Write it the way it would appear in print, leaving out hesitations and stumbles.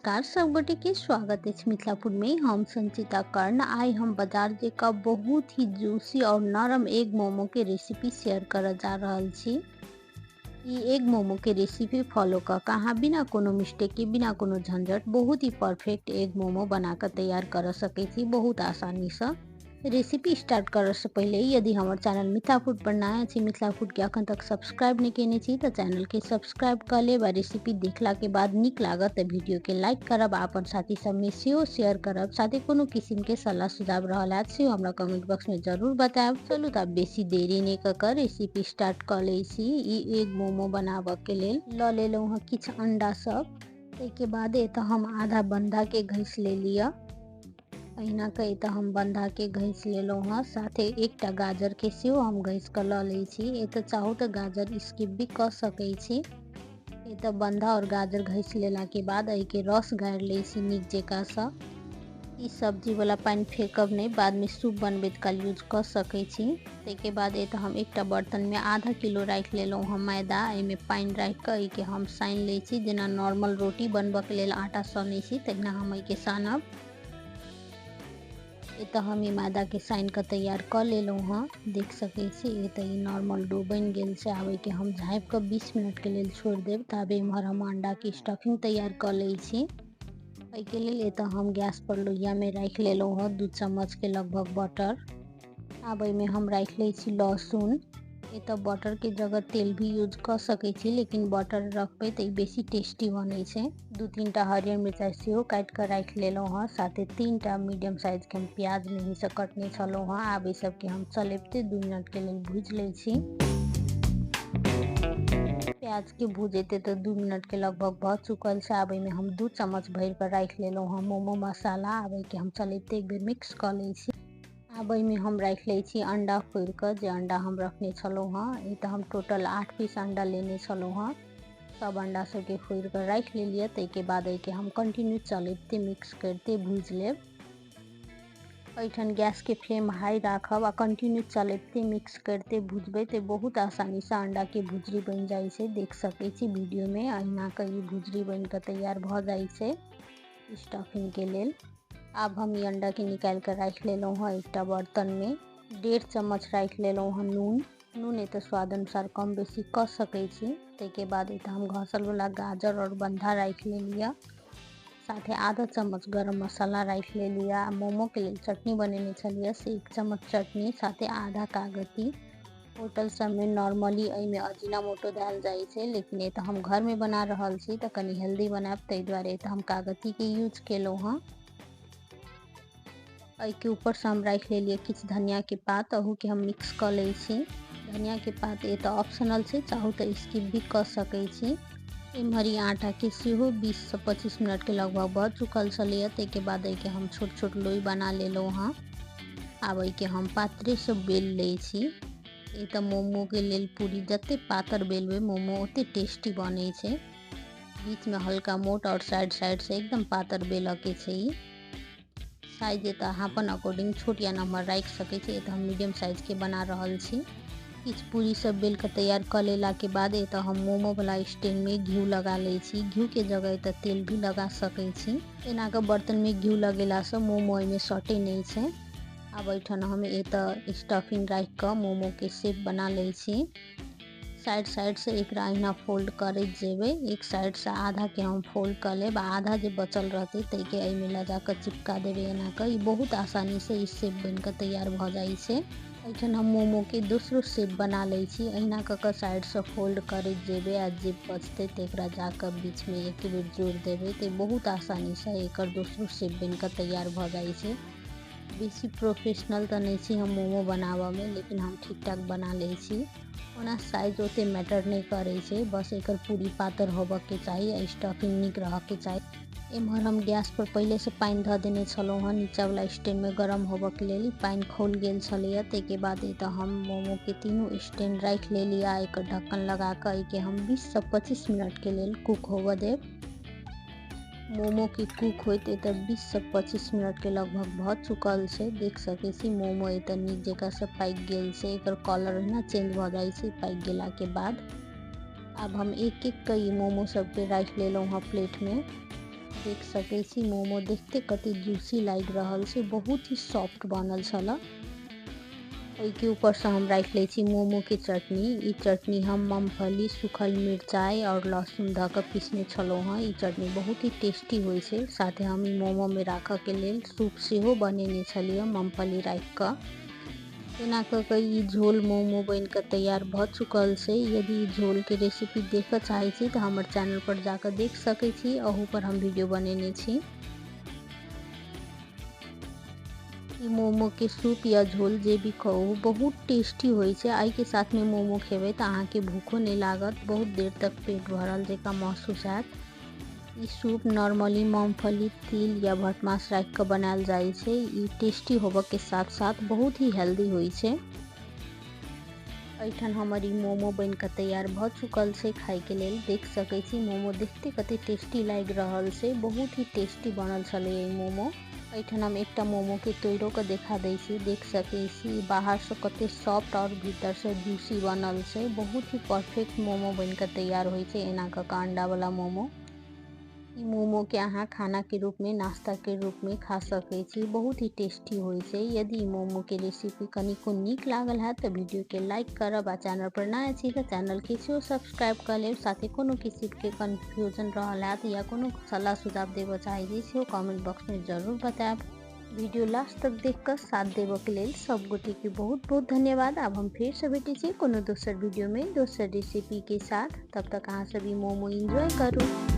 नमस्कार सब गोटे के स्वागत अछि मिथिला फूड में। हम संचिता कर्ण। आइ हम बाजार जकाँ बहुत ही जूसी और नरम एग मोमो के रेसिपी शेयर करऽ जा रहल छी। ई एग मोमो के रेसिपी फॉलो कऽ के अहाँ बिना कोनो मिस्टेक के, बिना कोनो झंझट बहुत ही परफेक्ट एग मोमो बना कऽ तैयार कर सकै छी बहुत आसानी से। रेसिपी स्टार्ट करऽ से पहिले यदि हमर चैनल मिथिला फूड पर नया छी, मिथिला फूड के अखन तक सब्सक्राइब नहीं केने छी तऽ चैनल के सब्सक्राइब कऽ लेब आ रेसिपी देखला के बाद नीक लागत तऽ वीडियो के लाइक करब आ अपन साथी सब में सेहो शेयर करब। साथे कोनो किसिम के सलाह सुझाव रहल हैत सेहो हमरा कमेंट बॉक्स में जरूर बतायब। चलू तऽ आब बेसी देरी नहीं कऽ कऽ रेसिपी स्टार्ट कऽ लै छी। ई एग मोमो बनाबऽ के लेल लऽ लेलहुँ हँ किछु अंडा सब। ताहिके बाद एतऽ हम आधा बंधा के घसि लेलियै। अहिना कऽ एतऽ हम बंधा के घसि लेलहुँ हँ। साथे एकटा गाजर के सेहो हम घसि कऽ लऽ लै छी। एतऽ चाहू तऽ गाजर स्किप भी कऽ सकै छी। एतऽ बंधा और गाजर घसि लेला के बाद एहिके रस गाड़ि लै छी नीक जकाँ सँ। ई सब्जी वाला पानि फेकब नहि, बाद में सूप बनबैत काल यूज कऽ सकै छी। ताहिके बाद एतऽ हम एकटा बर्तन में आधा किलो राखि लेलहुँ हँ मैदा। एहिमे पानि राखि कऽ एहिके हम सानि लै छी। जेना नॉर्मल रोटी बनबऽके लेल आटा सनै छी तहिना हम एहिके सानब। एतऽ हम ई मैदा के सानि कऽ तैयार कऽ लेलहुँ हँ। देख सकै छी एतऽ ई नॉर्मल डो बनि गेल छै। आब एहिके हम झाँपि कऽ 20 मिनट के लेल छोड़ि देब। ताबे इम्हर हम अंडा के स्टफिंग तैयार कऽ लै छी। एहिके लेल एतऽ हम गैस पर लोहिया में राखि लेलहुँ हँ 2 चम्मच के लगभग बटर। आब एहिमे हम राखि लै छी लहसुन। एतऽ बटर के जगह तेल भी यूज कऽ सकै छी, लेकिन बटर रखबै तऽ ई बेसी टेस्टी बनै छै। 2-3 टा हरियर मिरचाइ सेहो काटि कऽ राखि लेलहुँ हँ। साथे 3 टा मीडियम साइज के हम प्याज मेहीसँ कटने छलहुँ हँ। आब एहि सबके हम चलेबते 2 मिनट के लेल भूजि लै छी। प्याज के भूजैते तऽ 2 मिनट के लगभग भऽ चुकल छै। आब एहिमे हम 2 चम्मच भरि कऽ राखि लेलहुँ हँ मोमो मसाला। आब एहिके हम चलेबते एक बेर मिक्स कऽ लै छी। आब एहिमे हम राखि लै छी अंडा फोड़ि कऽ, जे अंडा हम रखने छलहुँ हँ। ई तऽ हम टोटल 8 पीस अंडा लेने छलहुँ हँ। सब अंडा सबके फोड़ि कऽ राखि लेलियै। ताहिके बाद एहिके हम कंटिन्यू चलेबते मिक्स करिते भूजि लेब। एहिठाम गैस के फ्लेम हाई राखब आ कंटिन्यू चलेबते मिक्स करिते भुजबै तऽ बहुत आसानीसँ अंडा के भुजरी बनि जाइ छै। देख सकै छी वीडियो में अहिना कऽ ई भुजरी बनि कऽ तैयार भऽ जाइ छै स्टफिंग के लेल। आब हम ई अंडा के निकालि कऽ राखि लेलहुँ हँ एकटा बर्तन में। 1.5 चम्मच राखि लेलहुँ हँ नून। नून एतऽ स्वाद अनुसार कम बेसी कऽ सकै छी। ताहिके बाद एतऽ हम घसल वाला गाजर और बंधा राखि लेलियै। साथे आधा चम्मच गरम मसाला राखि लेलियै। आ मोमो के लेल चटनी बनेने छलियै से 1 चम्मच चटनी, साथे आधा कागती। होटल सबमे नॉर्मली एहिमे अजीनामोटो देल जाइ छै, लेकिन एतऽ हम घरमे बना रहल छी तऽ कनि हेल्दी बनायब, ताहि दुआरे एतऽ हम कागतीके यूज केलहुँ हँ। एहिके ऊपरसँ हम राखि लेलियै किछु धनियाके पात, अहूके हम मिक्स कऽ लै छी। धनियाके पात एतऽ ऑप्शनल छै, चाहू तऽ स्किप भी कऽ सकै छी। एम्हर ई आटाके सेहो 20 से 25 मिनट के लगभग भऽ चुकल छलैए। ताहिके बाद एहिके हम छोट छोट लोई बना लेलहुँ हँ। आब एहिके हम पातरेसँ बेल लै छी। एतऽ मोमोके लेल पूरी जते पातर बेलबै मोमो ओते टेस्टी बनै छै। बीचमे हल्का मोट और साइड साइड से एकदम पातर बेलऽके छै। ई साइज एतऽ अहाँ अपन अकॉर्डिंग छोट या नम्हर राखि सकै छी। एतऽ हम मीडियम साइज के बना रहल छी। किछु पूरी सब बेल कऽ तैयार कऽ लेलाके बाद एतऽ हम मोमो वाला स्टैंड में घिउ लगा लै छी। घिउ के जगह एतऽ तेल भी लगा सकै छी। एना कऽ बर्तन में घिउ लगेलासँ मोमो एहिमे सटै नहि छै। आब एहिठाम हम एतऽ स्टफिंग राखि कऽ मोमो के शेप बना लै छी। साइड साइड से एकरा अहिना फोल्ड करैत जेबै। एक साइड से आधा के हम फोल्ड कऽ लेब आ आधा जे बचल रहतै ताहिके एहिमे लगा कऽ चिपका देबै एना कऽ। ई बहुत आसानी से ई शेप बनि कऽ तैयार भऽ जाइ छै। एहिठाम हम मोमो के दोसरो शेप बना लै छी। अहिना कऽ कऽ साइड से फोल्ड करैत जेबै आ जे बचतै तकरा जाकऽ बीचमे एक बेर जोड़ि देबै तऽ बहुत आसानी से एकर दोसरो शेप बनि कऽ तैयार भऽ जाइ छै। बेसी प्रोफेशनल तऽ नहि छी हम मोमो बनाबऽमे, लेकिन हम ठीक ठाक बना लै छी। ओना साइज ओते मैटर नहि करै छै, बस एकर पूरी पातर होबऽके चाही आ स्टफिंग नीक रहऽके चाही। एम्हर हम गैस पर पहिलेसँ पानि धऽ देने छलहुँ हँ नीचाँवला स्टैंडमे गरम होबऽके लेल। पानि खौल गेल छलैए। ताहिके बाद एतऽ हम मोमोके तीनू स्टैंड राखि लेलियै आ एकर ढक्कन लगा कऽ एहिके हम 20 से 25 मिनट के लेल कुक होबऽ देब। मोमो के कुक होइत एतऽ 20 से 25 मिनट के लगभग भऽ चुकल छै। देख सकै छी मोमो एतऽ नीक जकाँ से पाकि गेल छै। एकर कलर ओहिना चेंज भऽ जाइ छै पाकि गेलाके बाद। आब हम एक एक कऽ ई मोमो सबके राखि लेलहुँ हँ प्लेटमे। देख सकै छी मोमो देखते कते जूसी लागि रहल छै, बहुत ही सॉफ्ट बनल छल। ओहिके ऊपरसँ हम राखि लै छी मोमोके चटनी। ई चटनी हम मूँगफली, सूखल मिरचाइ आओर लहसुन धऽ कऽ पीसने छलहुँ हँ। ई चटनी बहुत ही टेस्टी होइ छै। साथे हम ई मोमोमे राखऽके लेल सूप सेहो बनेने छलियै मूँगफली राखि कऽ। एना कऽ कऽ ई झोल मोमो बनि कऽ तैयार भऽ चुकल छै। यदि ई झोलके रेसिपी देखऽ चाहै छी तऽ हमर चैनल पर जाकऽ देख सकै छी, अहू पर हम वीडियो बनेने छी। ई मोमो के सूप या झोल जे भी कहू बहुत टेस्टी होइ छै। एहिके साथमे मोमो खेबै तऽ अहाँके भूखो नहि लागत, बहुत देर तक पेट भरल जकाँ महसूस हैत। ई सूप नॉर्मली मूँगफली, तिल या भटमास राखि कऽ बनायल जाइ छै। ई टेस्टी होबऽके साथ साथ बहुत ही हेल्दी होइ छै। एहिठाम हमर ई मोमो बनि कऽ तैयार भऽ चुकल छै खाइके लेल। देख सकै छी मोमो देखते कते टेस्टी लागि रहल छै, बहुत ही टेस्टी बनल छलै ई मोमो। एहिठाम हम एकटा मोमोके तोड़िओ कऽ देखा दै छी। देख सकै छी बाहरसँ कते सॉफ्ट आओर भीतरसँ जूसी बनल छै। बहुत ही परफेक्ट मोमो बनि कऽ तैयार होइ छै एना कऽ कऽ अंडावला मोमो। ई मोमोके अहाँ खानाके रूपमे, नाश्ताके रूपमे खा सकै छी, बहुत ही टेस्टी होइ छै। यदि ई मोमोके रेसिपी कनिको नीक लागल हैत तऽ वीडियोके लाइक करब आ चैनल पर नया छी तऽ चैनलके सेहो सब्सक्राइब कऽ लेब। साथे कोनो किसिमके कन्फ्यूजन रहल हैत या कोनो सलाह सुझाव देबऽ चाहै छी सेहो कमेंट बॉक्समे जरूर बतायब। वीडियो लास्ट तक देख कऽ साथ देबऽके लेल सब गोटेके बहुत बहुत धन्यवाद। आब हम फेरसँ भेटै छी कोनो दोसर वीडियोमे दोसर रेसिपीके साथ। तब तक अहाँ सब ई मोमो एन्जॉय करू।